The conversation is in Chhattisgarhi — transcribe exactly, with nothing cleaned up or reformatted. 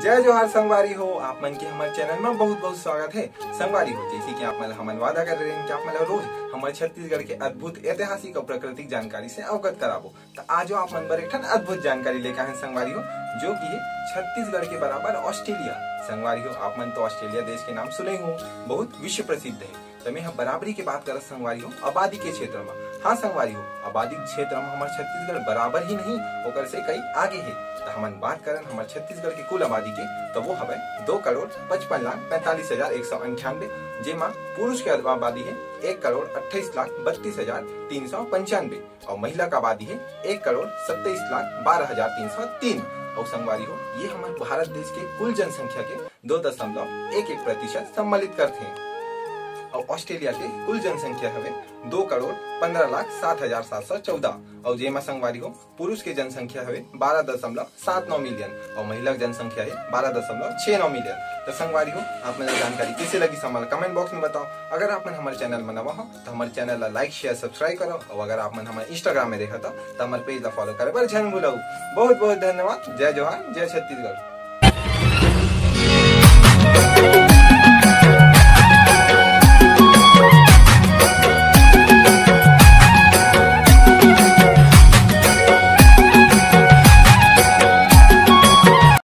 जय जोहार संगवारी हो, आप मन के हमर चैनल में बहुत बहुत स्वागत है। संगवारी हो, जैसे कि आप मन हमन वादा करे रहेन कि आप मन ला रोज हमर छत्तीसगढ़ के अद्भुत ऐतिहासिक और प्राकृतिक जानकारी से अवगत कराबो, तो आज आप मन बर एक ठन अद्भुत जानकारी लेकर आए हैं संगवारी हो, जो कि है छत्तीसगढ़ के बराबर ऑस्ट्रेलिया। संगवारी हो, आप मन तो ऑस्ट्रेलिया देश के नाम सुने हो, बहुत विश्व प्रसिद्ध है। तो मैं हम बराबरी के बात करत संगवारी हो, आबादी के क्षेत्र में। हाँ संगवारी हो, आबादी के क्षेत्र में हमर छत्तीसगढ़ बराबर ही नहीं, ओकर से कई आगे है। तो हमन बात करन हमर छत्तीसगढ़ के कुल आबादी के, तो वो हवे दो करोड़ पचपन लाख पैंतालीस हजार एक सौ अंठानबे, जेमा पुरुष के आबादी है एक करोड़ अट्ठाईस लाख बत्तीस हजार तीन सौ पंचानबे और महिला का आबादी है एक करोड़ सत्ताईस लाख बारह हजार तीन सौ तीन। और संगवारी हो, ये हमर भारत देश के कुल जनसंख्या के दो दशमलव एक एक प्रतिशत सम्मिलित करथे। और ऑस्ट्रेलिया के कुल जनसंख्या हवे दो करोड़ पन्द्रह लाख सात हजार सात सौ चौदह, और जेमा संगवारी हो, पुरुष के जनसंख्या हवे बारह दशमलव सात नौ मिलियन और महिला के जनसंख्या है बारह दशमलव छह नौ मिलियन। तो संगवारी हो, आप मन ला जानकारी कैसे लगी, हमन ला comment box में बताओ। अगर आप मन हमर चैनल में नवा हो, तो हमर चैनल ला like, share, subscribe करो, और अगर आप मन हमर Instagram में देखत हो, तो हमर page ला follow करे बर झन भूलव। बहुत बहुत धन्यवाद। जय जोहार, जय छत्तीसगढ़।